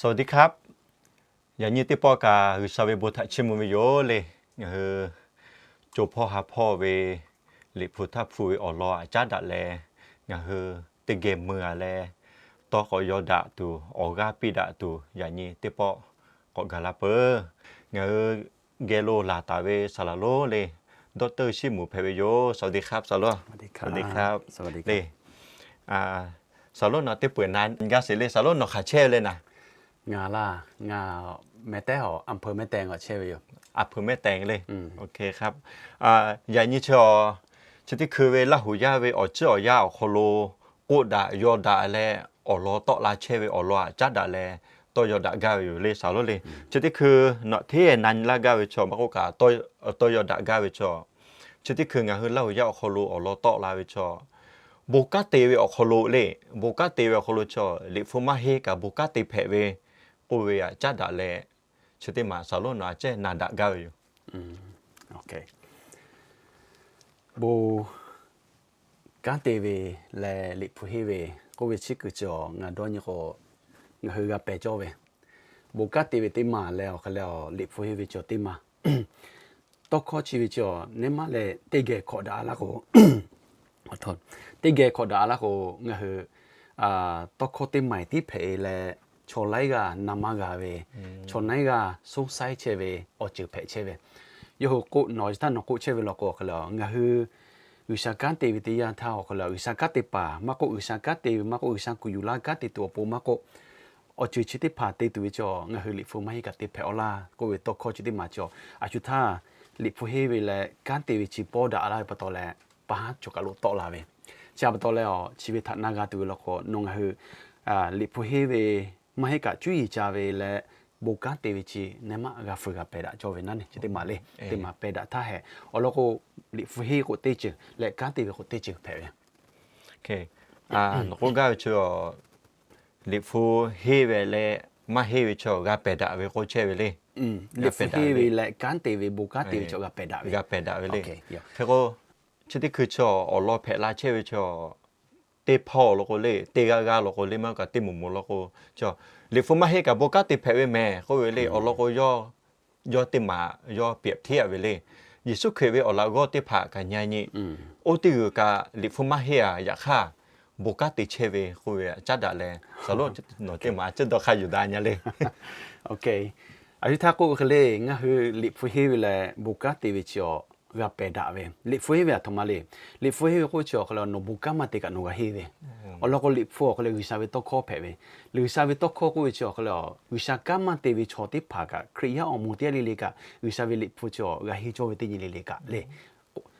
สวัสดีครับ Yaꞈ nyi teˇ pawˆ kaꞈ G'uiˬsha ve bon htaꞈ chiˇ mvuh ve yoˬ le. Ngaˬ hui co hpawˇ ha hpawˇ ve Liꞈ hpu htaˇ hpu ve awˬ lawn aꞈ caˉ daꞈ leh, ngaˬ hui teˇ geh mui a leh, tawˇ k'awꞈ yaw daꞈ tuˬ, awˬ g'aˇ piˇ daꞈ tuˬ, yaꞈ nyi teˇ pawˆ k'awꞈ gaˬ la peuˬ. Ngaˬ hui geh lo laˬ taˍ ve saˍ laˍ lonˉ le, ดอกเตอร์ Shiˉ Muˍ hpehꞈ ve yoˬ. สวัสดีครับ saˍ lonˉ. สวัสดีครับ le. Saˍ lonˉ, nawˬ teˇ peuˬ na gaˇ sheˍ le. Saˍ lonˉ, nawˬ hk'aˬ chehˇ ve le naˍ? Ngaˬ laˇ, ngaˬ Mehˉ tehˉ hawˬ อำเภอแม่แตง g'aꞈ chehˇ ve yoˬ. อำเภอแม่แตง le. Yaꞈ nyi chi, chi teˇ hkui ve Laˇ huˍ yaˇ ve awˬ ceuˬ awˬ yanˇ awˬ hk'aw lo k'oˆ daꞈ yaw daꞈ leh, awˬ lawn tawˆ la chehˇ ve awˬ lawn aꞈ caˉ daꞈ leh, tawˇ yaw daꞈ gaˇ ve yoˬ le saˍ lonˉ le. Chi teˇ hkui nawˬ hteˇ na laˇ gaˇ ve chaw maˇ k'oˆ kaꞈ, tawˇ yaw daꞈ gaˇ ve chaw, chi teˇ hkui ngaˬ hui Laˇ huˍ yaˇ awˬ hk'aw lo awˬ lawn tawˆ la ve chaw, bon kanˉ te ve awˬ hk'aw lo le, bon kanˉ te ve awˬ hk'aw lo chaw, Liꞈ hpu maˇ henˇ kaꞈ bon kanˉ te hpehꞈ ve k'oˆ ve aꞈ caˉ daꞈ leh, chi teˇ maˬ saˍ lonˉ nawˬ aꞈ ceh na daꞈ gaˇ ve yoˬ. Bon kanˉ te ve leh Liꞈ hpu henˇ ve k'oˆ ve chi kuiˬ cawˬ ngaˬ dawˇ nyi k'o, ngaˬ hui g'a pehˬ cawˇ ve. Bon kanˉ te ve teˇ maˬ leh awˬ hk'aˬ leh, Liꞈ hpu henˇ ve cawˬ teˇ maˬ. Tawˇ hkawˇ chi ve cawˬ neˇ maˇ leh teˇ geh hkawꞈ daꞈ laˇ k'o, teˇ geh hkawꞈ daꞈ laˇ k'o, ngaˬ hui tawˇ hkawˇ teˇ maˬ tiˉ hpehꞈ e leh, chaw laiˉ g'aˇ na maˇ g'a ve, chaw laiˉ g'aˇ สงสัย chehˇ ve awˬ ceuˬ hpehꞈ chehˇ ve. Yawˇ hui k'oˆ, nawˬ htaˇ nawˬ k'oˆ chehˇ ve law k'o awˬ hk'aˬ leh, ngaˬ hui G'uiˬsha kanˉ te ve teˇ yanˇ htaˇ awˬ hk'aˬ leh, G'uiˬsha kanˉ te paˍ maˇ k'oˆ, G'uiˬsha kanˉ te ve maˇ k'oˆ, G'uiˬsha kuˬ yuˬ laˇ kanˉ te tuˬ awˬ pon maˇ k'oˆ, awˬ ceuˬ chi teˇ hpaˍ te tuˬ ve cawˬ ngaˬ hui Liꞈ hpu maˇ henˇ kaꞈ te hpehꞈ aw laˇ k'oˆ ve tawˇ hkawˇ chi teˇ maˬ cawˬ. Aˬ shu htaˇ Liꞈ hpu henˇ ve leh kanˉ te ve chi pawˇ daꞈ laˇ ve pa taw leh, pa haˉ cawˬ kaˬ lo tawˆ la ve. Chi pa taw leh, chi ve htaꞈ na g'a tuˬ ve law k'o, nawˬ ngaˬ hui Liꞈ hpu henˇ ve maˇ heˆ kaꞈ cuˇ yiˍ ca ve leh bon kanˉ te ve chi neˇ maˇ g'a fuiˍ g'a pehˬ daꞈ cawˇ ve naˉ ne. Chi teˇ maˬ le, teˇ maˬ pehˬ daꞈ htaˇ hehꞈ awˬ lawn k'o, Liꞈ hpu henˇ k'o teˇ ceuˬ leh kanˉ te ve k'o teˇ ceuˬ hpehꞈ ve. Nawˬ k'oˆ gaˇ ve chi, Liꞈ hpu henˇ ve leh maˇ henˇ ve chaw g'a pehˬ daꞈ ve k'oˆ chehˇ ve le. Liꞈ hpu henˇ ve leh kanˉ te ve bon kanˉ te ve chaw g'a pehˬ daꞈ ve, g'a pehˬ daꞈ ve le. Hk'e k'o, chi teˇ hkui chaw awˬ lawn hpehꞈ la chehˇ ve chaw, teˇ hpawˇ law k'o le, teˇ g'aˇ g'aˇ law k'o le, maˇ kaꞈ teˇ moˍ moˍ law k'o, chaw Liꞈ hpu maˇ henˇ kaꞈ bon kanˉ te hpehꞈ ve mehˍ k'oˆ ve le. Awˬ lawn k'o, yawˇ teˇ maˬ yawˇ piˍ hteˇ a ve le. Yeˍsuˆ Hkriꞈ ve awˬ laꞈ g'awˇ teˇ hpaˍ kaꞈ nyi nyi, oˇ teˇ g'uiˬ kaꞈ Liꞈ hpu maˇ henˇ a yaꞈ hk'aˇ, bon kanˉ te chehˇ ve k'oˆ ve aꞈ caˉ daꞈ leh, saˍ lonˉ, nawˬ teˇ maˬ a ciˉ dawˇ hk'aˇ yuˬ daꞈ nyi le. Aˬ shu htaˇ k'oˆ ve hk'e le, ngaˬ hui Liꞈ hpu henˇ ve leh bon kanˉ te ve chi awˬ g'a pehˬ daꞈ ve. Liꞈ hpu henˇ ve aˬ htoꞈ ma le. Liꞈ hpu henˇ ve k'oˆ chi awˬ hk'aw leh, nawˬ bon kanˉ maˇ te kaꞈ nawˬ g'a henˇ ve. Awˬ lawn k'o, Liꞈ hpu awˬ hk'aw leh G'uiˬsha ve tawˇ hkawˇ hpehꞈ ve. G'uiˬsha ve tawˇ hkawˇ k'oˆ ve chi awˬ hk'aw leh, G'uiˬsha kanˉ maˇ te ve chaw teˇ hpaˍ kaꞈ, Hkriꞈ yaˇ awˬ moˍ teˇ g'aˇ le le kaꞈ, G'uiˬsha ve Liꞈ hpu chi awˬ g'a henˇ cawˇ ve teˇ nyi le le kaꞈ le.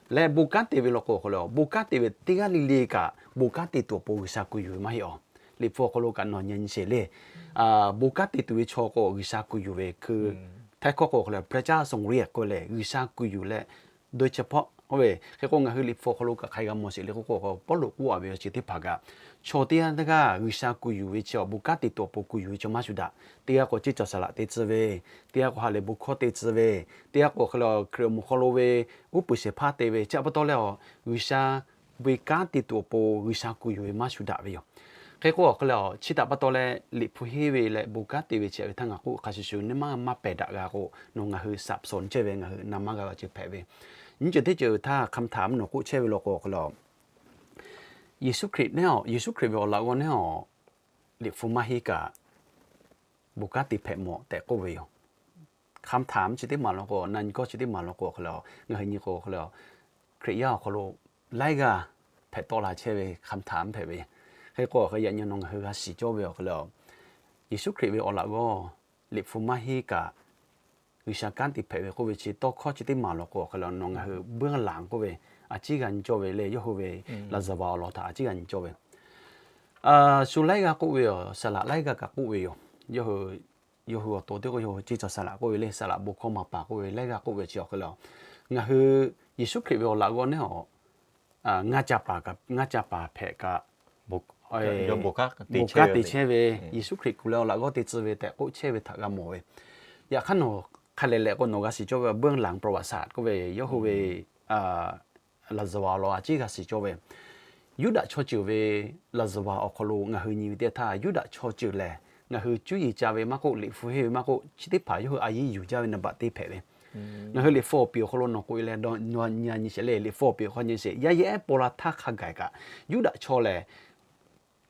Leh bon kanˉ te ve law k'o awˬ hk'aw leh, bon kanˉ te ve teˇ g'aˇ le le kaꞈ, bon kanˉ te tuˬ awˬ pon G'uiˬsha kuˬ yuˬ ve maˇ heˆ awˬ. Liꞈ hpu awˬ hk'aw lo kaꞈ nawˬ nyi nyi sheˍ le. Bon kanˉ te tuˬ ve chaw k'o G'uiˬsha kuˬ yuˬ ve hkui, htaiˇ hkawˇ k'o awˬ hk'aw leh พระเจ้าทรงเรียก k'oˆ leh, G'uiˬsha kuˬ yuˬ leh, โดยเฉพาะ k'oˆ ve. Hk'e k'o, ngaˬ hui Liꞈ hpu awˬ hk'aw lo kaꞈ hk'aˬ hk'e g'a mawˬ sheˍ le k'oˆ k'o, Pawˇluꞈ k'oˆ a ve awˬ ceuˬ teˇ hpaˍ kaꞈ, chaw teˇ g'aˇ teˇ g'aˇ G'uiˬsha kuˬ yuˬ ve chi awˬ bon kanˉ te tuˬ awˬ pon kuˬ yuˬ ve chaw maˇ shu daꞈ. Teˇ g'aˇ k'o ceˇ cawˬ saˍ laꞈ te tcuh ve, teˇ g'aˇ k'o ha lehˬ bon hkawˇ te tcuh ve, teˇ g'aˇ k'o awˬ hk'aw leh Hkriꞈ awˬ moˍ hk'aw lo ve uˉ peunˍ shehˍ hpaˇ te ve, chi pa taw leh awˬ G'uiˬsha ve kanˉ te tuˬ awˬ pon G'uiˬsha kuˬ yuˬ ve maˇ shu daꞈ ve yoˬ. Hk'e k'o awˬ hk'aw leh awˬ chi htaꞈ pa taw leh Liꞈ hpu henˇ ve leh bon kanˉ te ve chi a ve htaˇ ngaˬ k'oˆ hk'a shuˍ shuˍ neˇ maˇ maˇ pehˬ daꞈ g'a k'o, nawˬ ngaˬ hui สับสน chehˇ ve, ngaˬ hui na maˇ g'a ve chi hpehꞈ ve. Nyiˇ ceuˬ teˇ ceuˬ htaˇ คำถาม nawˬ k'oˆ chehˇ ve law k'o awˬ hk'aw leh, Yeˍsuˆ Hkriꞈ neˇ awˬ, Yeˍsuˆ Hkriꞈ ve awˬ laꞈ g'awˇ neˇ awˬ, Liꞈ hpu maˇ henˇ kaꞈ คำถาม bon kanˉ te hpehꞈ mawˬ tehꞈ k'oˆ ve yoˬ. คำถาม chi teˇ maˬ law k'o, na nyi kawˇ chi teˇ maˬ law k'o awˬ hk'aw leh, ngaˬ hui nyi k'o awˬ hk'aw leh, Hkriꞈ yaˇ awˬ hk'aw lo laiˉ g'aˇ hpehꞈ tawˆ la chehˇ ve คำถาม hpehꞈ ve. Hk'e k'o awˬ hk'e yaꞈ nyi nawˬ ngaˬ hui g'a shiˍ cawˇ ve awˬ hk'aw leh, Yeˍsuˆ Hkriꞈ ve awˬ laꞈ g'awˇ Liꞈ hpu maˇ henˇ kaꞈ G'uiˬsha kanˉ te hpehꞈ ve k'oˆ ve chi tawˇ hkawˇ chi teˇ maˬ law k'o awˬ hk'aw leh, nawˬ ngaˬ hui เบื้องหลัง k'oˆ ve a ciˉ g'a nyi cawˇ ve le. Yawˇ hui ve laˍzaˍvaˍ awˬ lawn htaꞈ a ciˉ g'a nyi cawˇ ve. Shu laiˉ g'aˇ k'oˆ ve yoˬ, saˍ laꞈ laiˉ g'aˇ kaꞈ k'oˆ ve yoˬ. Yawˇ hui, yawˇ hui awˬ to teˇ k'o yawˇ hui ceˇ cawˬ saˍ laꞈ k'oˆ ve le, saˍ laꞈ bon hkawˇ maˍ paˍ k'oˆ ve laiˉ g'aˇ k'oˆ ve chi awˬ hk'aw leh, ngaˬ hui Yeˍsuˆ Hkriꞈ ve awˬ laꞈ g'awˇ neˇ awˬ, ngaˇ ca paˍ, ngaˇ ca paˍ hpehꞈ kaꞈ, bon kanˉ te chehˇ ve, Yeˍsuˆ Hkriꞈ kuˬ leh awˬ laꞈ g'awˇ te tcuh ve tehꞈ k'oˆ chehˇ ve htaꞈ g'a mawˬ ve. Yaꞈ hk'aˇ nawˬ hk'a lehˬ lehˬ k'o nawˬ g'a shiˍ cawˇ ve เบื้องหลัง ประวัติศาสตร์ k'oˆ ve yawˇ hui ve laˍzaˍvaˍ awˬ lawn a ciˉ g'a shiˍ cawˇ ve. Yuˇdaꞈ chaw ceuˬ ve laˍzaˍvaˍ awˬ hk'aw lo ngaˬ hui nyi ve teˇ htaˇ, Yuˇdaꞈ chaw ceuˬ lehˬ ngaˬ hui cuˇ yiˍ ca ve maˇ k'oˆ, liꞈ hpu henˇ ve maˇ k'oˆ, chi teˇ hpaˍ yawˇ hui a yiˉ yuˬ jaˇ ve naˍ baꞈ teˇ hpehꞈ ve. Ngaˬ hui liꞈ hpu awˬ piˍ awˬ hk'aw lo nawˬ k'oꞈ e leh, nyi nyi sheˍ le, liꞈ hpu awˬ piˍ awˬ hk'aw nyi sheˍ, yaˇ yehˉ paw la htaˇ hk'a gaˬ kaꞈ, Yuˇdaꞈ chaw lehˬ,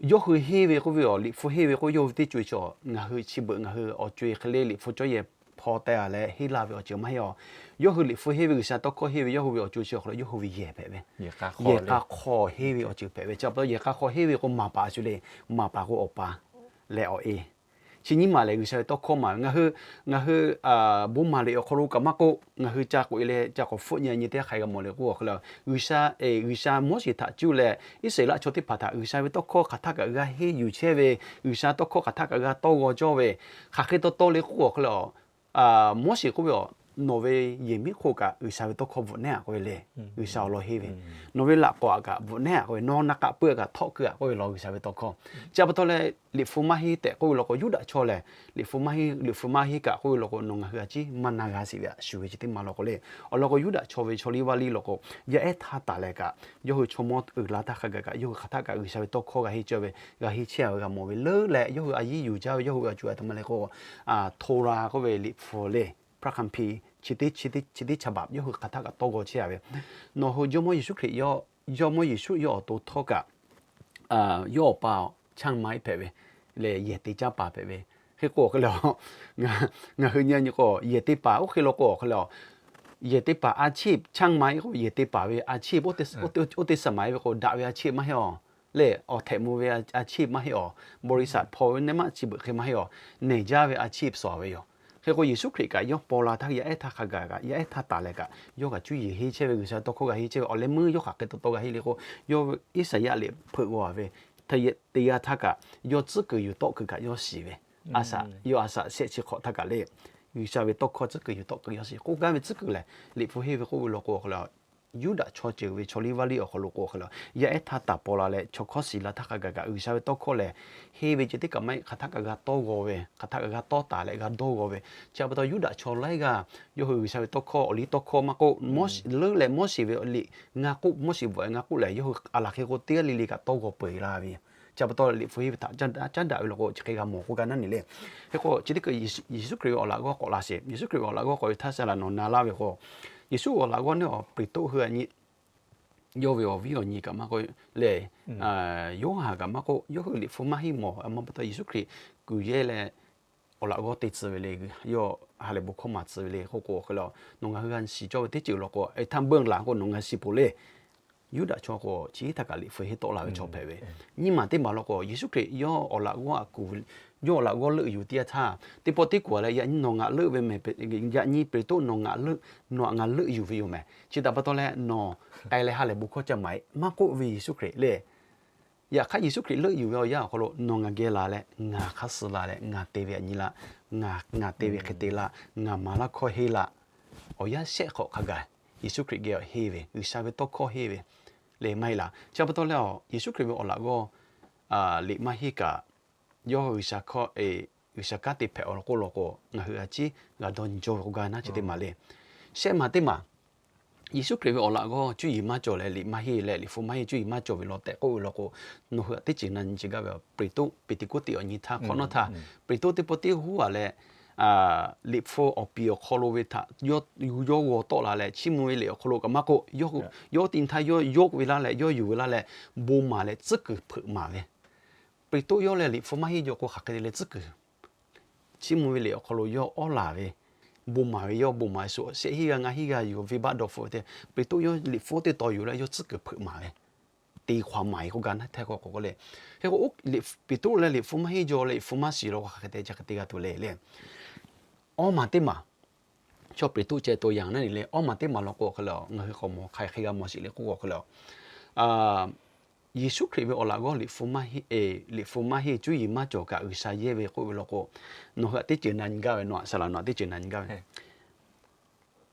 yawˇ hui henˇ ve k'oˆ ve awˬ, liꞈ hpu henˇ ve k'oˆ yawˇ hui teˇ co-e chaw, ngaˬ hui chi beuꞈ ngaˬ hui awˬ co-e hk'e le liꞈ hpu cawˇ yehˬ hpaw teh a leh henˇ laˇ ve awˬ ceuˬ maˇ heˆ awˬ. Yawˇ hui liꞈ hpu henˇ ve, G'uiˬsha tawˇ hkawˇ henˇ ve yawˇ hui ve awˬ co-e chi awˬ hk'aw lo yawˇ hui ve yehˬ hpehꞈ ve. Yehˬ k'a hk'aw henˇ ve awˬ ceuˬ hpehꞈ ve. Chi pa taw yehˬ k'a hk'aw henˇ ve k'o maˍ paˍ a shu le, maˍ paˍ k'o awˬ pa leh awˬ e. Chi nyiˇ maˬ lehˬ G'uiˬsha ve tawˇ hkawˇ maˍ ve. Ngaˬ hui, ngaˬ hui bon maˍ liꞈ awˬ hk'aw lo kaꞈ maˇ k'oˆ, ngaˬ hui ca k'oꞈ e leh ca k'awꞈ hpfuhˆ nyi nyi teˇ hk'aˬ hk'e g'a mawˬ le k'oˆ awˬ hk'e le, G'uiˬsha, G'uiˬsha Moˉseˍ htaꞈ cuˇ leh Iˉsaˍreˍlaˆ chaw teˇ hpaˍ htaꞈ G'uiˬsha ve tawˇ hkawˇ hk'aˬ htaˇ kaꞈ g'a henˇ yuˬ chehˇ ve, G'uiˬsha tawˇ hkawˇ hk'aˬ htaˇ kaꞈ g'a tawˇ g'aw cawˇ ve, hk'aˬ hk'e taw taw le k'oˆ awˬ hk'e le, Moˉseˍ k'oˆ ve awˬ, nawˬ ve yehˬ miˉ hk'oˆ kaꞈ G'uiˬsha ve tawˇ hkawˇ bvuhꞈ nehˉ aꞈ k'oˆ ve le. G'uiˬsha awˬ lawn henˇ ve, nawˬ ve laꞈ k'awꞈ aꞈ kaꞈ bvuhꞈ nehˉ aꞈ k'oˆ ve, nawˬ naˍ k'aꞈ pui aꞈ kaꞈ htawˆ keu aꞈ k'oˆ ve law G'uiˬsha ve tawˇ hkawˇ. Chi pa taw leh liꞈ hpu maˇ henˇ tehꞈ k'oˆ ve law k'o, Yuˇdaꞈ chaw lehˬ liꞈ hpu maˇ henˇ, liꞈ hpu maˇ henˇ kaꞈ k'oˆ ve law k'o, nawˬ ngaˬ hui a ciˉ maˇ na g'a sheˍ ve aꞈ shuˍ ve chi teˇ maˬ law k'o le. Awˬ lawn k'o Yuˇdaꞈ chaw ve chaw liˇ vaˇ liˇ law k'o, yaˇ ehˉ htaˇ taˍ leh kaꞈ yawˇ hui chaw mawˇ uiˍ la htaˇ hk'a gaˬ kaꞈ yawˇ hui hk'aˬ htaˆ kaꞈ G'uiˬsha ve tawˇ hkawˇ g'a henˇ cawˇ ve, g'a henˇ chehˇ ve g'a mawˬ ve leuˉ leh, yawˇ hui a yiˉ yuˬ jaˇ ve yawˇ hui ve awˬ co-e a htoꞈ ma le k'o, Torah k'oˆ ve liꞈ hpu le, พระคัมภีร์ chi teˇ chi teˇ chi teˇ ฉบับ yawˇ hui hk'aˬ htaˆ kaꞈ tawˇ g'aw chehˇ a ve. Nawˬ hui Jawˇmawˇ Yeˍsuˆ Hkriꞈ, Jawˇmawˇ Yeˍsuˆ yawˇ awˬ to htawˇ kaꞈ yawˇ awˬ pa awˬ ช่างไม้ hpehꞈ ve leh yehˬ te caˇ paˍ hpehꞈ ve. Hk'e k'o awˬ hk'e le, ngaˬ hui nyi nyi k'o yehˬ te paˍ oˇ hk'e law k'o awˬ hk'e le, yehˬ te paˍ อาชีพ ช่างไม้ k'o yehˬ te paˍ ve อาชีพ oˇ te saˍ maˍ ve k'o daꞈ ve อาชีพ maˇ heˆ awˬ. Lehˬ awˬ htehꞈ mvuh ve อาชีพ maˇ heˆ awˬ. บริษัท hpaw ve neˇ maˆ chi beuꞈ hk'e maˇ heˆ awˬ. Nehˬ jaˇ ve อาชีพ sawˍ ve yoˬ. Hk'e k'o Yeˍsuˆ Hkriꞈ kaꞈ yawˇ paw la htaˇ yaˇ ehˉ htaˇ hk'a gaˬ kaꞈ yaˇ ehˉ htaˇ taˍ leh kaꞈ yawˇ kaꞈ cuˇ yiˍ henˇ chehˇ ve, G'uiˬsha ve tawˇ hkawˇ g'a henˇ chehˇ ve awˬ leh meuˇ yawˇ hk'aˬ hk'e taw taw g'a henˇ le k'o, yawˇ Iˉsaˍyaˆ liꞈ hpeuꞈ g'aw ve teˇ yanˇ htaˇ kaꞈ yawˇ tcuhˉ kuiˬ yuˬ tawˆ kuiˬ kaꞈ yawˇ shiˍ ve. A shaꞈ, yawˇ a shaꞈ shehˆ chi hk'awꞈ htaˇ kaꞈ le, G'uiˬsha ve tawˇ hkawˇ tcuhˉ kuiˬ yuˬ tawˆ kuiˬ yawˇ shiˍ k'oˆ gaˇ ve tcuhˉ kuiˬ lehˬ, liꞈ hpu henˇ ve k'oˆ ve law k'o awˬ hk'e le, Yuˇdaꞈ chaw ceuˬ ve chaw liˇ vaˇ liˇ awˬ hk'aw lo k'o awˬ hk'e le, yaˇ ehˉ htaˇ taˍ paw la leh chaw hkawˇ shiˍ la htaˇ hk'a gaˬ kaꞈ G'uiˬsha ve tawˇ hkawˇ lehˬ, henˇ ve ceh tiˉ kaꞈ maˇ heˆ, hk'aˬ htaˆ kaꞈ g'a tawˇ g'aw ve, hk'aˬ htaˆ kaꞈ g'a tawˇ taˍ leh g'a dawˇ g'aw ve. Chi pa taw Yuˇdaꞈ chaw laiˉ g'aˇ yawˇ hui G'uiˬsha ve tawˇ hkawˇ, awˬ liˇ tawˇ hkawˇ maˇ k'oˆ, Moˉseˍ leuˉ leh Moˉseˍ ve liꞈ ngaˇ k'oˆ, Moˉseˍ bvuhꞈ ngaˇ k'oˆ lehˬ yawˇ hui a laˬ hk'e k'o teˇ g'aˇ le le kaꞈ tawˇ g'aw peu eˬ la ve. Chi pa taw liꞈ hpu henˇ ve htaꞈ caˉ daꞈ ve law k'o chi hk'e g'a mawˬ k'oˆ gaˇ naˉ ne le. Hk'e k'o chi teˇ hkui Yeˍsuˆ Hkriꞈ ve awˬ laꞈ g'awˇ k'awꞈ la sheˍ. Yeˍsuˆ Hkriꞈ ve awˬ laꞈ g'awˇ k'awꞈ ve htaˇ sha laˬ nawˬ na laˇ ve k'o, Yeˍsuˆ awˬ laꞈ g'awˇ neˇ awˬ Peˍtruˆ hui a nyi, yawˇ ve awˬ viˉ awˬ nyi kaꞈ maˇ k'oˆ lehˬ, Yoˇhanˬ kaꞈ maˇ k'oˆ, yawˇ hui liꞈ hpu maˇ henˇ mawˬ a ma pa taw Yeˍsuˆ Hkriꞈ kuˬ yehˇ leh awˬ laꞈ g'awˇ te tcuh ve le, yawˇ ha lehˬ bon hkawˇ maˍ tcuh ve le k'oˆ k'o awˬ hk'e le, nawˬ ngaˬ hui g'a shiˍ cawˇ ve teˇ ceuˬ law k'o, e htaˇ beuˆ laˬ k'o nawˬ ngaˬ shiˍ peuˬ le. Yuˇdaꞈ chaw k'o chi htaˇ kaꞈ liꞈ hpu henˇ tawˆ la ve chaw hpehꞈ ve. Nyiˇ maˬ teˇ maˬ law k'o Yeˍsuˆ Hkriꞈ yawˇ awˬ laꞈ g'awˇ a kuˬ, yawˇ awˬ laꞈ g'awˇ leuˆ yuˬ teˇ yanˇ htaˇ, teˇ pawˆ teˇ kuˬ a leh yaꞈ nyi nawˬ ngaˬ leuˆ ve mehˍ, yaꞈ nyi Peˍtruˆ nawˬ ngaˬ leuˆ, nawˬ htaꞈ ngaˬ leuˆ yuˬ ve yoˬ mehˍ. Chi htaꞈ pa taw leh nawˬ k'ai leh ha lehˬ bon hkawˇ ca maˍ-e maˇ k'oˆ ve Yeˍsuˆ Hkriꞈ le. Yaꞈ hk'aˇ Yeˍsuˆ Hkriꞈ leuˆ yuˬ ve awˬ yanˇ awˬ hk'aw lo nawˬ ngaˬ geh laˬ leh ngaˬ hk'aˇ suh la leh ngaˬ te ve aꞈ nyi laˇ, ngaˬ te ve hk'e te laˇ, ngaˬ maˍ laˇ hkawˇ henˇ laˇ. Awˬ yanˇ shehˆ hk'awꞈ hk'a gaˬ Yeˍsuˆ Hkriꞈ geh henˇ ve, G'uiˬsha ve tawˇ hkawˇ henˇ ve le maˇ heˆ laˇ. Chi pa taw leh Yeˍsuˆ Hkriꞈ ve awˬ laꞈ g'awˇ liꞈ maˇ henˇ kaꞈ, yawˇ G'uiˬsha hkawˇ, G'uiˬsha kanˉ te hpehꞈ awˬ lawn k'oˆ law k'o ngaˬ hui a ciˉ g'a dawˇ nyi cawˇ ve k'oˆ gaˇ naˉ chi teˇ maˬ le. Shehˆ maˬ teˇ maˬ Yeˍsuˆ Hkriꞈ ve awˬ laꞈ g'awˇ cuˇ yiˍ maˇ cawˬ leh liꞈ maˇ henˇ leh liꞈ hpu maˇ henˇ cuˇ yiˍ maˇ cawˬ ve law tehꞈ k'oˆ ve law k'o, nawˬ hui a teˇ ceuˬ na nyi ce gaˇ ve Peˍtruˆ, Peˍteˍkoˆteˍ awˬ nyi htaˇ hk'awꞈ nawˉ htaˇ, Peˍtruˆ teˇ pawˆ teˇ huˉ a leh liꞈ hpu awˬ piˍ awˬ hk'aw lo ve htaꞈ yawˇ g'aw tawˆ la leh chiˇ mvuh ve liꞈ awˬ hk'aw lo kaꞈ maˇ k'oˆ, yawˇ teˇ nyi htaˇ yawˇ yawˆ ve laˇ leh yawˇ yuˬ ve laˇ leh bon maˍ leh tcuhˉ kuiˬ hpeuꞈ maˍ ve. Peˍtruˆ yawˇ leh liꞈ hpu maˇ henˇ jaw k'o hk'aˬ hk'e te leh tcuhˉ kuiˬ chiˇ mvuh ve liꞈ awˬ hk'aw lo yawˇ awˉ laˬ ve, bon maˍ ve yawˇ bon maˍ ve shu shehˆ hinˉ g'aˇ ngaˇ hinˉ g'aˇ yuˬ venˇbaˆ dawˇ hpfuhˆ ve te, Peˍtruˆ yawˇ liꞈ hpu teˇ taw yuˬ leh yawˇ tcuhˉ kuiˬ hpeuꞈ maˍ ve, te hk'aˬ maˍ e k'oˆ gaˇ naˉ hteˇ k'o k'o le. Hk'e k'o Peˍtruˆ leh liꞈ hpu maˇ henˇ jaw leh liꞈ hpu maˇ shiˍ law k'o hk'aˬ hk'e te ca hk'e te g'a tuˬ le le. Awˇ maˬ teˇ maˬ, chaw Peˍtruˆ ceh to yanˍ naˉ ne le. Awˇ maˬ teˇ maˬ law k'o awˬ hk'e le, ngaˬ hui k'awꞈ mawˬ hk'aˬ hk'e g'a mawˬ sheˍ le k'oˆ k'o awˬ hk'e le, Yeˍsuˆ Hkriꞈ ve awˬ laꞈ g'awˇ liꞈ hpu maˇ henˇ, liꞈ hpu maˇ henˇ cuˇ yiˍ maˇ cawˬ kaꞈ G'uiˬsha yehˇ ve k'oˆ ve law k'o, nawˬ hui a teˇ ceuˬ na nyi gaˇ ve, nawˬ aꞈ saˍ laˍ nawˬ a teˇ ceuˬ na nyi gaˇ ve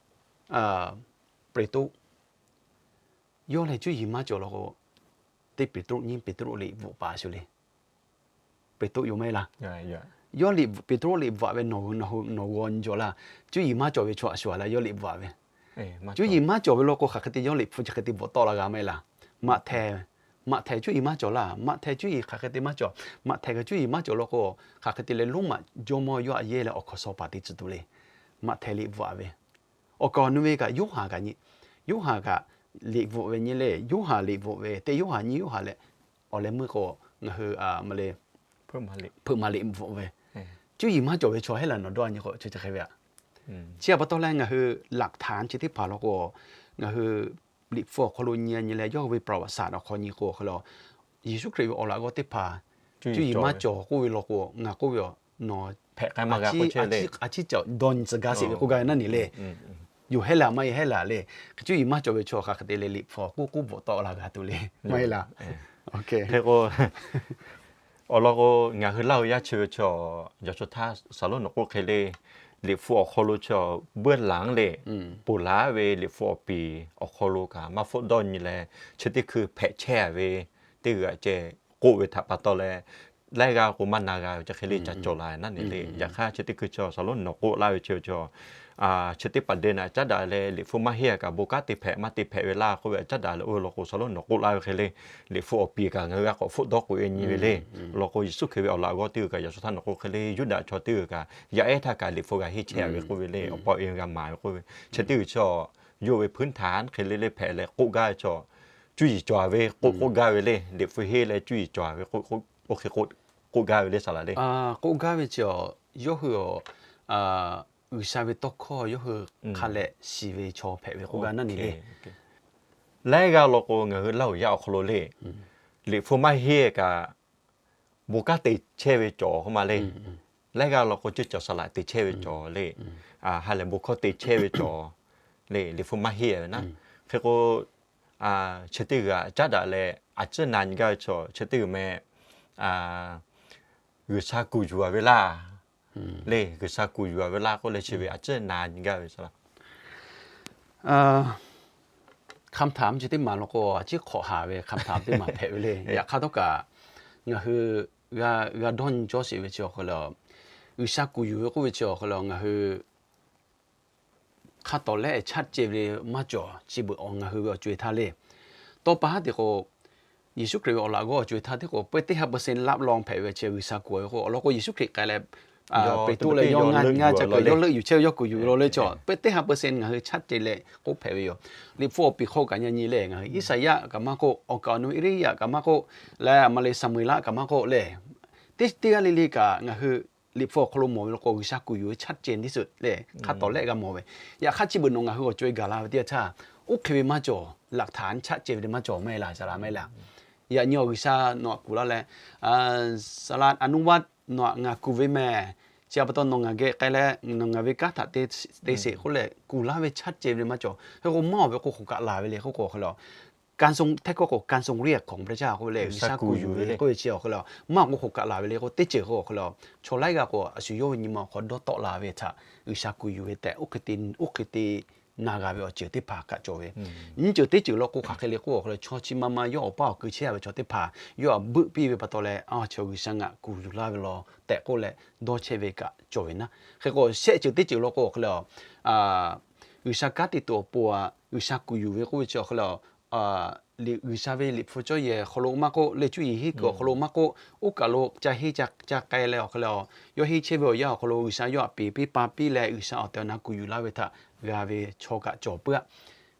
Peˍtruˆ yawˇ leh cuˇ yiˍ maˇ cawˬ law k'o, teˇ Peˍtruˆ nyiˇ Peˍtruˆ liꞈ bvuhꞈ paˍ shu le. Peˍtruˆ yoˬ maˇ heˆ laˇ. Yawˇ liꞈ, Peˍtruˆ liꞈ bvuhꞈ ve nawˬ hui nawˬ hui nawˬ g'aw nyi cawˬ laˇ. Cuˇ yiˍ maˇ cawˬ ve chaw aꞈ shu a leh yawˇ liꞈ bvuhꞈ ve. Cuˇ yiˍ maˇ cawˬ ve law k'o hk'aˬ hk'e te yawˇ liꞈ hpu chi hk'e te bvuhꞈ tawˆ la g'a maˇ heˆ laˇ. Maꞈhtehˍ Maꞈhtehˍ cuˇ yiˍ maˇ cawˬ laˇ. Maꞈhtehˍ cuˇ yiˍ hk'aˬ hk'e te maˇ cawˬ. Maꞈhtehˍ kaꞈ cuˇ yiˍ maˇ cawˬ law k'o, hk'aˬ hk'e te leh Roˉmaꞈ jawˇmawˇ yawˇ aꞈ yehˇ leh awˬ hkawnˍ shaw paˍ te tcuh tuˬ le. Maꞈhtehˍ liꞈ bvuhꞈ ve, awˬ kaˍ awˬ nu ve kaꞈ Yoˇhanˬ kaꞈ nyi, Yoˇhanˬ kaꞈ liꞈ bvuhꞈ ve nyi le. Yoˇhanˬ liꞈ bvuhꞈ ve teˇ Yoˇhanˬ nyiˇ Yoˇhanˬ leh, awˬ leh meuˇ k'o ngaˬ hui a ma le, hpeuꞈ maˍ liꞈ bvuhꞈ ve, cuˇ yiˍ maˇ cawˬ ve chaw hehˉ laˬ nawˬ dawˇ nyi k'o chi hk'e ve aꞈ. Chi pa taw leh ngaˬ hui laꞈ htaꞈ chi teˇ hpaˍ law k'o, ngaˬ hui liꞈ hpu awˬ hk'aw lo nyi nyi leh yawˇ hui ve ประวัติศาสตร์ awˬ hk'aw nyi k'o hk'e le, Yeˍsuˆ Hkriꞈ ve awˬ laꞈ g'awˇ teˇ hpaˍ cuˇ yiˍ maˇ cawˬ k'oˆ ve law k'o, ngaˬ k'oˆ ve a, nawˬ a ciˉ cawˬ dawˇ nyi tcuh gaˇ sheˍ ve k'oˆ gaˇ ve naˉ nyi le. Yoˬ hehˉ laˬ maˇ heˆ hehˉ laˬ le. Hk'e cuˇ yiˍ maˇ cawˬ ve chaw hk'aˬ hk'e te leh liꞈ hpu k'oˆ k'oˆ bvuhꞈ tawˆ la g'a tuˬ le. Maˇ heˆ laˇ. Hk'e k'o, awˬ lawn k'o, ngaˬ hui Laˇ huˍ yaˇ chi ve chaw, yaꞈ shu htaˇ Saˍlonˍ nawˬ k'oˆ hk'e le, liꞈ hpu awˬ hk'aw lo chaw เบื้องหลัง le, ponˬ laˬ ve liꞈ hpu awˬ piˍ awˬ hk'aw lo kaꞈ maˇ hpfuhˆ dawˇ nyi leh, chi teˇ hkui hpehꞈ chehˇ ve teˇ g'aˇ ceh k'oˆ ve htaꞈ pa taw leh, laiˉ g'aˇ k'o maˇ na g'a ve chi hk'e le ca cawˬ la naˉ nyi le. Yaꞈ hk'aˇ chi teˇ hkui chaw Saˍlonˍ nawˬ k'oˆ laˇ ve chi ve chaw, chi teˇ hpaˍ de naꞈ caˉ daꞈ leh liꞈ hpu maˇ henˇ kaꞈ bon kanˉ te hpehꞈ maˇ te hpehꞈ ve laˇ k'oˆ ve a caˉ daꞈ leh oˇ ve law k'o Saˍlonˍ nawˬ k'oˆ laˇ ve hk'e le, liꞈ hpu awˬ piˍ kaꞈ ngaˬ hui g'a k'awꞈ hpfuhˆ dawˇ k'oꞈ e nyi ve le. Awˬ lawn k'o Yeˍsuˆ Hkriꞈ ve awˬ laꞈ g'awˇ teˇ g'aˇ kaꞈ yaꞈ shu htaˇ nawˬ k'oˆ hk'e le, Yuˇdaꞈ chaw teˇ g'aˇ kaꞈ yaˇ ehˉ htaˇ kaꞈ liꞈ hpu g'a henˇ chehˇ ve k'oˆ ve le, awˬ pa awˬ e g'a maˍ ve k'oˆ ve, chi teˇ g'aˇ chaw yawˇ ve พื้นฐาน hk'e le le hpehꞈ leh k'oˆ gaˇ ve chaw, cuˇ yiˍ cawˬ ve k'oˆ k'oˆ gaˇ ve le, liꞈ hpu henˇ leh cuˇ yiˍ cawˬ ve k'oˆ k'oˆ gaˇ ve le saˍ laˍ le. K'oˆ gaˇ ve chi, yawˇ hui a, G'uiˬsha ve tawˇ hkawˇ yawˇ hui hk'a lehˬ shiˍ ve chaw hpehꞈ ve k'oˆ gaˇ naˉ nyi le. Laiˉ g'aˇ law k'o ngaˬ hui Laˇ huˍ yaˇ awˬ hk'aw lo le, liꞈ hpu maˇ henˇ kaꞈ bon kanˉ te chehˇ ve cawˬ k'oˆ ma le. Laiˉ g'aˇ law k'o ceˇ cawˬ saˍ laˍ te chehˇ ve cawˬ le. Ha lehˬ bon hkawˇ te chehˇ ve cawˬ le, liꞈ hpu maˇ henˇ ve naˉ. Hk'e k'o, chi teˇ g'aˇ caˉ daꞈ leh a ciˉ na nyi gaˇ ve chaw chi teˇ g'aˇ meh, G'uiˬsha kuˬ yuˬ a ve laˇ le, G'uiˬsha kuˬ yuˬ a ve laˇ k'oˆ leh chi ve a ciˉ na nyi gaˇ ve saˍ laˍ. คำถาม chi teˇ maˬ law k'o a ciˉ hk'awꞈ haˍ ve คำถาม teˇ maˬ hpehꞈ ve le. Yaꞈ hk'aˇ htawˇ kaꞈ ngaˬ hui g'a dawˇ nyi cawˇ sheˍ ve chi awˬ hk'e le, G'uiˬsha kuˬ yuˬ ve k'oˆ ve chi awˬ hk'e le ngaˬ hui hk'a tawˍ lehˆ chaˆ ceh ve maˇ cawˬ chi beuꞈ awˬ ngaˬ hui ve awˬ co-e htaˇ le. Tawˇ pa haˉ te k'o, Yeˍsuˆ Hkriꞈ ve awˬ laꞈ g'awˇ awˬ co-e htaˇ teˇ k'o peuˇ teˇ ha percent laˆ law hpehꞈ ve chi G'uiˬsha kuˬ ve k'o, awˬ lawn k'o Yeˍsuˆ Hkriꞈ k'ai leh Peˍtruˆ leh yawˇ ngaˇ ngaˇ ca kaꞈ yawˇ leuˆ yuˬ chehˇ ve yawˇ kuˬ yuˬ ve law le chaw peuˇ teˇ ha percent ngaˬ hui chaˆ ceh leh k'oˆ hpehꞈ ve yoˬ. Liꞈ hpu awˬ piˍ hk'aw kaꞈ nyi nyi le, ngaˬ hui Iˉsaˍyaˆ kaꞈ maˇ k'oˆ, awˬ kaˍ awˬ nu Iˉriˇyaꞈ kaꞈ maˇ k'oˆ, leh a ma le Saˍmo-eˍlaˆ kaꞈ maˇ k'oˆ le, teˇ teˇ g'aˇ le le kaꞈ ngaˬ hui liꞈ hpu awˬ hk'aw lo mawˬ ve law k'o G'uiˬsha kuˬ yuˬ ve chaˆ ceh tiˉ suhˍ le, hk'a tawˍ lehˆ g'a mawˬ ve. Yaꞈ hk'aˇ chi beuꞈ nawˬ ngaˬ hui awˬ co-e gaˬ la ve teˇ yanˇ htaˇ, oˇ hk'e ve maˇ cawˬ, laꞈ htaꞈ chaˆ ceh ve le maˇ cawˬ maˇ heˆ laˇ, saˍ laˍ maˇ heˆ laˇ. Yaꞈ nyi awˬ G'uiˬsha nawˬ htaꞈ kuˬ laˇ leh, saˍ laˍ a nuˇ vaˇ nawˬ htaꞈ ngaˬ kuˬ ve mehˍ. Chi pa taw nawˬ ngaˬ geh k'ai leh nawˬ ngaˬ ve kanˉ htaꞈ te sheˍ k'oˆ leh kuˬ laˇ ve chaˆ ceh ve le maˇ cawˬ. Hk'e k'o maˇ awˬ ve k'o hk'oꞈ kaꞈ laˬ ve le k'oˆ k'o awˬ hk'e le, การทรง htehˇ hkawˇ k'o การทรงเรียกของพระเจ้า k'oˆ ve le, G'uiˬsha kuˬ yuˬ ve k'oˆ ve chi awˬ hk'e le, maˇ awˬ k'o hk'oꞈ kaꞈ laˬ ve le k'o teˇ ceuˬ k'o awˬ hk'e le, chaw laiˉ g'aˇ k'o a shu yawˇ ve nyi ma awˬ hk'aw dawˇ tawˆ la ve htaꞈ G'uiˬsha kuˬ yuˬ ve tehꞈ oˇ hk'e te, oˇ hk'e te na g'a ve awˬ ceuˬ teˇ hpaˍ kaꞈ cawˬ ve. Nyiˇ ceuˬ teˇ ceuˬ law k'o hk'aˬ hk'e le k'oˆ awˬ hk'e le, chaw chi ma ma yawˇ awˬ paˇ awˬ keu chehˇ ve chaw teˇ hpaˍ yawˇ htaꞈ beuˆ piˇ ve pa taw leh, a chaw G'uiˬsha ngaˬ kuˬ yuˬ laˇ ve law tehꞈ k'oˆ leh dawˇ chehˇ ve kaꞈ cawˬ ve naˉ. Hk'e k'o shehˆ ceuˬ teˇ ceuˬ law k'o awˬ hk'e le, G'uiˬsha kanˉ te tuˬ awˬ pon a, G'uiˬsha kuˬ yuˬ ve k'oˆ ve chi awˬ hk'e le, G'uiˬsha ve liꞈ hpu cawˇ yehˬ awˬ hk'aw lo maˇ k'oˆ, leh cuˇ yiˍ henˇ kuiˬ awˬ hk'aw lo maˇ k'oˆ, oˇ kaˬ lo ca henˇ ca k'ai leh awˬ hk'e le, yawˇ henˇ chehˇ ve awˬ yanˇ awˬ hk'aw lo G'uiˬsha yawˇ htaꞈ peˍ piˇ pa piˇ leh G'uiˬsha awˬ tehˬ awˬ na kuˬ yuˬ laˇ ve htaꞈ g'a ve chaw kaꞈ cawˬ puiˉ a.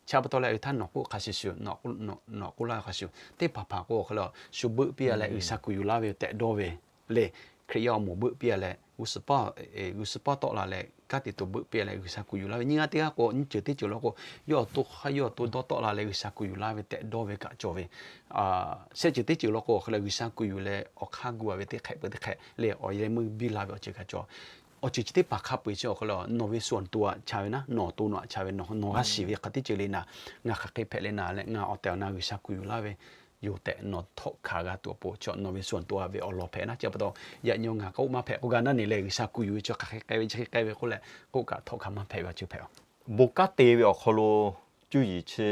Chi pa taw leh awˬ htaˇ nawˬ k'oˆ hk'a shuˍ shuˍ, nawˬ k'oˆ laˇ ve hk'a shuˍ teˇ hpaˍ hpaˍ k'o awˬ hk'e le, shu beuˆ piˇ a leh G'uiˬsha kuˬ yuˬ laˇ ve tehꞈ dawˇ ve le. Hkriꞈ yaˇ awˬ moˍ beuˆ piˇ a leh g'uˇ suhˍ pawˆ tawˆ la leh kanˉ te tuˬ beuˆ piˇ a leh G'uiˬsha kuˬ yuˬ laˇ ve nyiˇ g'aˇ teˇ g'aˇ k'o nyiˇ ceuˬ teˇ ceuˬ law k'o, yawˇ awˬ to hk'aˇ yawˇ awˬ to dawˇ tawˆ la leh G'uiˬsha kuˬ yuˬ laˇ ve tehꞈ dawˇ ve kaꞈ cawˬ ve. Shehˆ ceuˬ teˇ ceuˬ law k'o awˬ hk'e le, G'uiˬsha kuˬ yuˬ leh awˬ hk'aˇ gu a ve teˇ hk'ehꞈ peuˬ teˇ hk'ehꞈ leh awˬ yehˬ meuˇ biˇ la ve awˬ ceuˬ kaꞈ cawˬ. Awˬ ceuˬ chi teˇ hpaˍ hk'a peu-eˬ chi awˬ hk'e le, nawˬ ve suhˍ awˬ to aꞈ ca ve naˉ, nawˬ awˬ to nawˬ aꞈ ca ve, nawˬ g'a shiˍ ve hk'a teˇ ceuˬ le naˍ, ngaˬ hk'aˬ hk'e hpehꞈ le naˍ leh ngaˬ awˬ tehˬ awˬ na G'uiˬsha kuˬ yuˬ laˇ ve yoˬ tehꞈ nawˬ htawˆ hkanˍ g'a tuˬ awˬ pon chaw nawˬ ve suhˍ awˬ to a ve awˬ lawn hpehꞈ naˉ. Chi pa taw yaꞈ nyi ngaˬ k'oˆ maˇ hpehꞈ k'oˆ gaˇ naˉ nyi leh, G'uiˬsha kuˬ yuˬ ve chi hk'aˬ hk'e k'ai ve chi hk'e k'ai ve k'oˆ leh k'oˆ kaꞈ htawˆ hkanˍ maˇ hpehꞈ ve awˬ ceuˬ hpehꞈ. Bon kanˉ te ve awˬ hk'aw lo cuˇ yiˍ chi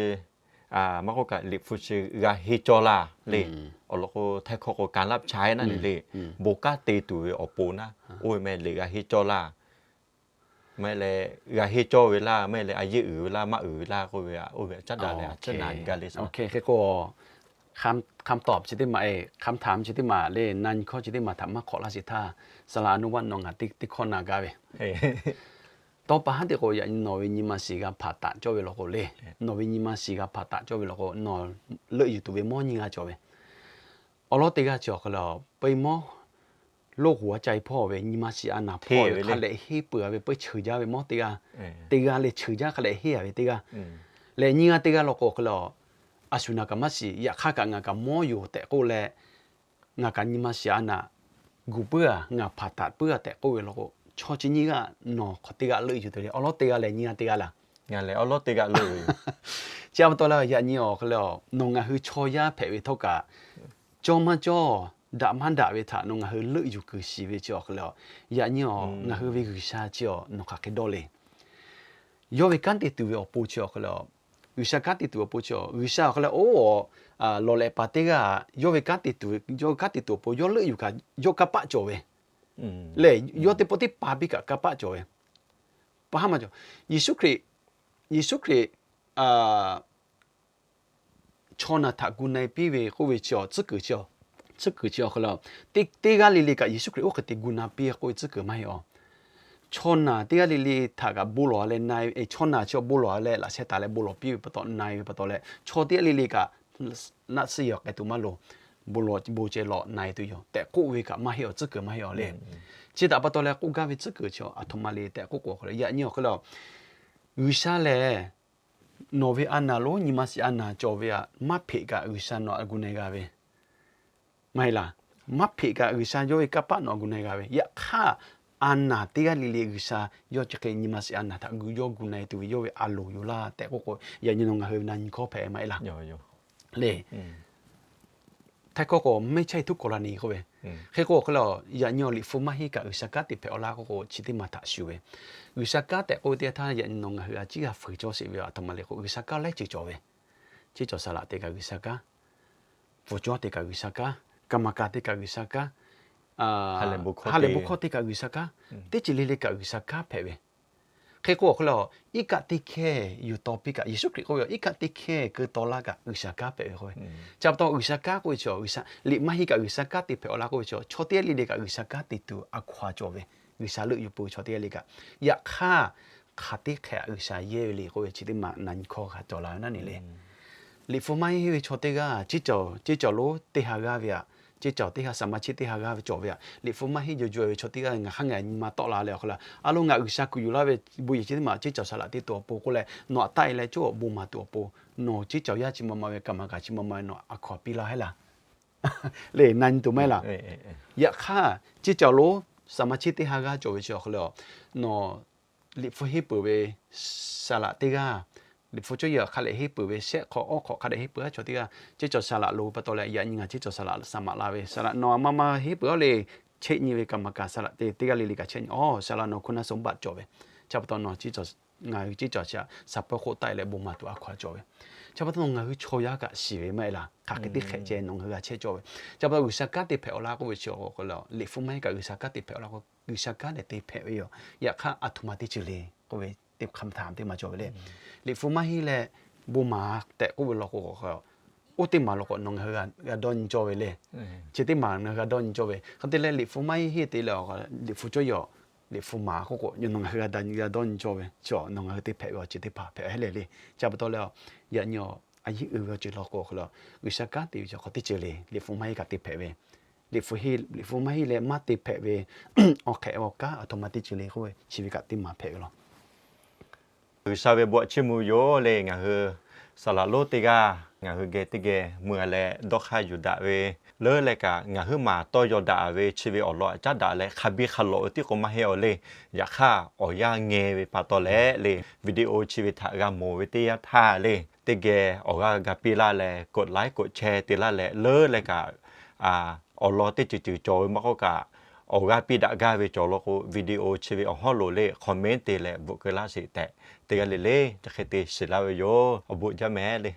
maˇ k'oˆ kaꞈ liꞈ hpu chi g'a henˇ cawˇ laˇ le. Awˬ lawn k'o Htaiˇ hkawˇ k'o การรับใช้ naˉ nyi le. Bon kanˉ te tuˬ ve awˬ pon naˉ, oˇ ve meh liꞈ g'a henˇ cawˇ laˇ. Maˇ heˆ leh g'a henˇ cawˇ ve laˇ, maˇ heˆ leh a yeˇ uiˍ ve laˇ, maˇ uiˍ ve laˇ k'oˆ ve, oˇ ve caˉ daꞈ leh a ciˉ na nyi gaˇ le. Hk'e k'o คำตอบ chi teˇ maˬ, คำถาม chi teˇ maˬ le, na nyi hkawˇ chi teˇ maˬ htaꞈ maˇ hk'awꞈ laˇ sheˍ htaˇ, saˍ laꞈ a nu vaˇ nawˬ ngaˬ teˇ hkawˇ na gaˇ ve. Tawˇ pa haˉ teˇ k'o yaꞈ nyi nawˬ ve nyi ma shiˍ g'a hpaˍ taˍ cawˇ ve law k'o le, nawˬ ve nyi ma shiˍ g'a hpaˍ taˍ cawˇ ve law k'o, nawˬ leuˆ yuˬ tuˬ ve mawˇ nyiˇ g'aˇ cawˬ ve. Awˬ lawn teˇ g'aˇ chi awˬ hk'aw lo, peuˬ mawˇ loˇ g'oˍ a ca e hpawˇ ve nyi ma shiˍ a naˍ hpawˇ ve hk'a leh henˇ peuˬ a ve peuˬ cheuˬ jaˇ ve mawˇ teˇ g'aˇ, teˇ g'aˇ leh cheuˬ jaˇ hk'a leh henˇ a ve teˇ g'aˇ, leh nyiˇ g'aˇ teˇ g'aˇ law k'o awˬ hk'aw lo, a shu naˬ kaꞈ maˇ shiˍ, yaꞈ hk'aˇ kaꞈ ngaˬ kaꞈ mawˇ yoˬ tehꞈ k'oˆ leh, ngaˬ kaꞈ nyi ma shiˍ a naˍ gu puiˉ a, ngaˬ hpaˍ taˍ puiˉ a tehꞈ k'oˆ ve law k'o, chaw chi nyiˇ g'aˇ nawˬ hk'awꞈ teˇ g'aˇ leuˆ yuˬ tuˬ le. Awˬ lawn teˇ g'aˇ leh nyiˇ g'aˇ teˇ g'aˇ laˬ. Chi a pa taw leh yaꞈ nyi awˬ hk'aw lo nawˬ ngaˬ hui chaw yaˇ hpehꞈ ve htawˇ kaꞈ, cawˇ maˇ cawˇ, daꞈ maˇ daꞈ ve htaꞈ nawˬ ngaˬ hui leuˆ yuˬ kuiˬ shiˍ ve chi awˬ hk'aw lo, yaꞈ nyi awˬ ngaˬ hui ve G'uiˬsha chi awˬ nawˬ hk'aˬ hk'e dawˇ le. Yawˇ ve kanˉ te tuˬ ve awˬ pon chi awˬ hk'aw lo, G'uiˬsha kanˉ te tuˬ awˬ pon chi, G'uiˬsha awˬ hk'aw lo oˇ lawˬ lehꞈ paˍ teˇ g'aˇ yawˇ ve kanˉ te tuˬ ve, yawˇ kanˉ te tuˬ awˬ pon yawˇ leuˆ yuˬ kaꞈ yawˇ kanˇ paˆ cawˬ ve, lehˬ yawˇ teˇ pawˆ teˇ pa piˇ kaꞈ kanˇ paˆ cawˬ ve. Pa haˉ maˇ cawˬ. Yeˍsuˆ Hkriꞈ, Yeˍsuˆ Hkriꞈ chaw naˬ htaꞈ gu na e piˇ ve k'oˆ ve chi awˬ tcuhˉ kuiˬ chi, tcuhˉ kuiˬ chi awˬ hk'aw lo, teˇ g'aˇ le le kaꞈ Yeˍsuˆ Hkriꞈ oˇ hk'e te gu na piˇ k'oˆ ve tcuhˉ kuiˬ maˇ heˆ a. Chaw naˬ teˇ g'aˇ le le htaꞈ kaꞈ bon lawˬ a leh na e, chaw naˬ chi awˬ bon lawˬ a leh laꞈ sheh taˍ leh bon lawˬ piˇ ve pa taw na e ve pa taw leh, chaw teˇ g'aˇ le le kaꞈ naˆ tsuhˇ yaw k'ai tuˬ maˇ loˍ, bon lawˬ bon ceh lawˬ na e tuˬ yoˬ tehꞈ k'oˆ ve kaꞈ maˇ heˆ awˬ tcuhˉ kuiˬ maˇ heˆ a le. Chi htaꞈ pa taw leh k'oˆ gaˇ ve tcuhˉ kuiˬ chi aˬ htoꞈ ma le tehꞈ k'oˆ k'o, yaꞈ nyi awˬ hk'aw lo G'uiˬsha lehˬ nawˬ ve a naˍ lonˉ nyi ma shiˍ a naˍ cawˬ ve aꞈ maˇ hpeꞈ kaꞈ G'uiˬsha nawˬ a gu na e g'a ve, maˇ heˆ laˬ. Maˇ hpeꞈ kaꞈ G'uiˬsha yawˇ ve kanˇ paˆ nawˬ a gu na e g'a ve. Yaꞈ hk'aˇ, a naˍ teˇ g'aˇ le le G'uiˬsha yawˇ chi hk'e nyi ma shiˍ a naˍ htaꞈ gu yawˇ gu na e tuˬ ve yawˇ ve a loˍ yoˬ laˇ tehꞈ k'oˆ k'o, yaꞈ nyi nawˬ ngaˬ hui ve na nyi hkawˇ hpehꞈ maˇ heˆ laˇ. Le, Htaiˇ hkawˇ k'o, ไม่ใช่ทุกกรณี k'oˆ ve. Hk'e k'o awˬ hk'e le, yaꞈ nyi awˬ liꞈ hpu maˇ henˇ kaꞈ G'uiˬsha kanˉ te hpehꞈ awˬ laˇ k'oˆ k'o, chi teˇ maˬ htaꞈ shuˍ ve. G'uiˬsha kanˉ tehꞈ k'oˆ ve teˇ yanˇ htaˇ yaꞈ nyi nawˬ ngaˬ hui a ciˉ g'a fuiˍ cawˇ sheˍ ve aˬ htoꞈ ma le k'o, G'uiˬsha kanˉ laiˉ ceuˬ cawˬ ve. Ceˇ cawˬ saˍ laꞈ te kaꞈ G'uiˬsha kanˉ, pfuhˍ cawˇ te kaꞈ G'uiˬsha kanˉ, kaˍ maˍ kaˍ te kaꞈ G'uiˬsha kanˉ, ha lehˬ bon hkawˇ te kaꞈ G'uiˬsha kanˉ, teˇ ceuˬ le le kaꞈ G'uiˬsha kanˉ hpehꞈ ve. Hk'e k'o awˬ hk'e le, iˉ kaˆ teˇ hkehˇ yuˬ taw piˇ kaꞈ, Yeˍsuˆ Hkriꞈ k'oˆ ve, iˉ kaˆ teˇ hkehˇ keu taw laˇ kaꞈ G'uiˬsha kanˉ hpehꞈ ve k'oˆ ve. Chi pa taw G'uiˬsha kanˉ k'oˆ ve chi, G'uiˬsha liꞈ maˇ henˇ kaꞈ G'uiˬsha kanˉ te hpehꞈ awˬ laˇ k'oˆ ve chi, chaw teˇ g'aˇ le le kaꞈ G'uiˬsha kanˉ te tuˬ a hkaw a cawˬ ve. G'uiˬsha leuˆ yuˬ peuˬ ve chaw teˇ g'aˇ le kaꞈ, yaꞈ hk'aˇ hk'aˬ teˇ hk'e G'uiˬsha yehˇ ve le k'oˆ ve chi teˇ maˬ na nyi hkawˇ hk'a cawˬ la ve naˉ ne le. Liꞈ hpu maˇ henˇ ve chaw teˇ g'aˇ, ceˇ cawˬ, ceˇ cawˬ lonˉ teˇ ha g'aˇ ve aꞈ, ceˇ cawˬ teˇ ha saˍ maˍ chiˆ teˇ ha g'aˇ ve cawˬ ve aꞈ, liꞈ hpu maˇ henˇ jaw jaw ve chaw teˇ g'aˇ ngaˬ hk'aˇ ngaˬ nyi ma tawˆ la leh awˬ hk'e le, a lo ngaˬ G'uiˬsha kuˬ yuˬ laˇ ve bon yehˬ chi teˇ maˬ ceˇ cawˬ saˍ laꞈ te tuˬ awˬ pon k'oˆ leh nawˬ aꞈ taˆ e leh cawˇ awˬ bon maˍ tuˬ awˬ pon, nawˬ ceˇ cawˬ yaˇ chi ma ma ve kaˍ maˍ kaˍ chi ma ma ve nawˬ a hkaw a piˇ laˇ heˆ laˇ. Le, na nyi tuˬ maˇ heˆ laˇ. Yaꞈ hk'aˇ, ceˇ cawˬ lonˉ saˍ maˍ chiˆ teˇ ha g'aˇ cawˬ ve chi awˬ hk'e le, nawˬ liꞈ hpu henˇ peuˬ ve saˍ laꞈ teˇ g'aˇ, liꞈ hpu cawˇ yaꞈ hk'a leh henˇ peuˬ ve shehˆ hk'aw awˬ hk'aw hk'a dehꞈ henˇ peuˬ a chaw teˇ g'aˇ, ceˇ cawˬ saˍ laꞈ lo pa taw leh yaꞈ nyi ngaˬ ceˇ cawˬ saˍ laꞈ saˍ maˍ la ve, saˍ laꞈ nawˬ a ma ma henˇ peuˬ a le, cheˆ nyi ve kaˍ maˍ kaˍ saˍ laꞈ te teˇ g'aˇ le le kaꞈ cheˆ nyi, aˬ, saˍ laꞈ nawˬ hkunˇ naˆ so baˆ cawˬ ve. Chi pa taw nawˬ ngaˬ hui ceˇ cawˬ chi aꞈ shaˍ pawˇ hk'oˆ taˆ e leh bon maˍ tuˬ a hkaw a cawˬ ve. Chi pa taw nawˬ ngaˬ hui chaw yaˇ kaꞈ shiˍ ve maˇ heˆ laˇ. Hk'aˬ hk'e teˇ hk'ehꞈ ceh nawˬ ngaˬ hui g'a chehˇ cawˇ ve. Chi pa taw G'uiˬsha kanˉ te hpehꞈ awˬ laˇ k'oˆ ve chi, liꞈ hpu maˇ henˇ kaꞈ G'uiˬsha kanˉ te hpehꞈ awˬ laˇ k'o, G'uiˬsha kanˉ lehˬ te hpehꞈ ve yoˬ. Yaꞈ hk'aˇ aˬ htoꞈ ma teˇ ceuˬ le k'oˆ ve teˇ hk'aˇ htaꞈ teˇ maˬ cawˬ ve le. Liꞈ hpu maˇ henˇ leh bon maˍ tehꞈ k'oˆ ve law k'o, oˇ teˇ maˬ law k'o nawˬ ngaˬ hui g'a dawˇ nyi cawˇ ve le. Chi teˇ maˬ ngaˬ hui g'a dawˇ nyi cawˇ ve. Hk'e te leh liꞈ hpu maˇ henˇ te leh liꞈ hpu cawˇ yaꞈ, liꞈ hpu maˍ k'oˆ k'o nawˬ ngaˬ hui g'a dawˇ nyi cawˇ ve, chi nawˬ ngaˬ hui te hpehꞈ ve awˬ ceuˬ teˇ hpaˍ hpehꞈ heˆ le le. Chi pa taw leh, yaꞈ nyi a yeˇ uiˍ ve awˬ ceuˬ law k'o, G'uiˬsha kanˉ te ve chi hk'aw teˇ ceuˬ le, liꞈ hpu maˇ henˇ kaꞈ te hpehꞈ ve. Liꞈ hpu maˇ henˇ leh maˇ te hpehꞈ ve awˬ hk'ehꞈ awˬ kanˉ aˬ htoꞈ ma teˇ ceuˬ le k'oˆ ve chi ve kaꞈ teˇ maˬ hpehꞈ ve law. G'uiˬsha ve bon aꞈ chiˇ mvuh yoˬ le. Ngaˬ hui saˍ laꞈ lonˉ teˇ g'aˇ ngaˬ hui geh teˇ geh mui a leh dawˇ hk'aˇ yuˬ daꞈ ve, leuˉ leh kaꞈ ngaˬ huiˉ maˬ tawˇ yaw daꞈ ve chi ve awˬ lawn aꞈ caˉ daꞈ leh hk'a biˇ hk'a lawꞈ ve tiˉ k'o maˇ heˆ awˬ le. Yaꞈ hk'aˇ awˬ yanˇ ngeh ve pa taw leh le, video chi ve htaꞈ g'a mawˬ ve teˇ yanˇ htaˇ le, teˇ geh awˬ g'aˇ g'a piˇ laˇ leh กดไลค์ กดแชร์ te laˇ leh, leuˉ leh kaꞈ awˬ lawn teˇ ceuˬ ceuˬ cawˬ ve maˇ k'oˆ kaꞈ, awˬ g'aˇ piˇ daꞈ gaˇ ve cawˬ law k'o video chi ve awˬ hawˉ lo le comment te leh bvuhꞈ keu laˇ sheˍ tehꞈ, teˇ g'aˇ le le chi hk'e te shiˍ laˇ ve yoˬ. Awˬ bon jaˇ mehˍ le.